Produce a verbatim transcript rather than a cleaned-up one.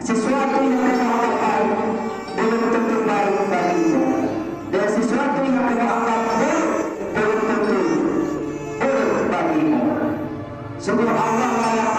Sesuatu yang kamu anggap baik, belum tentu baik bagimu. Dan sesuatu yang kamu anggap buruk, belum tentu buruk bagimu. Sungguh Allah lah yang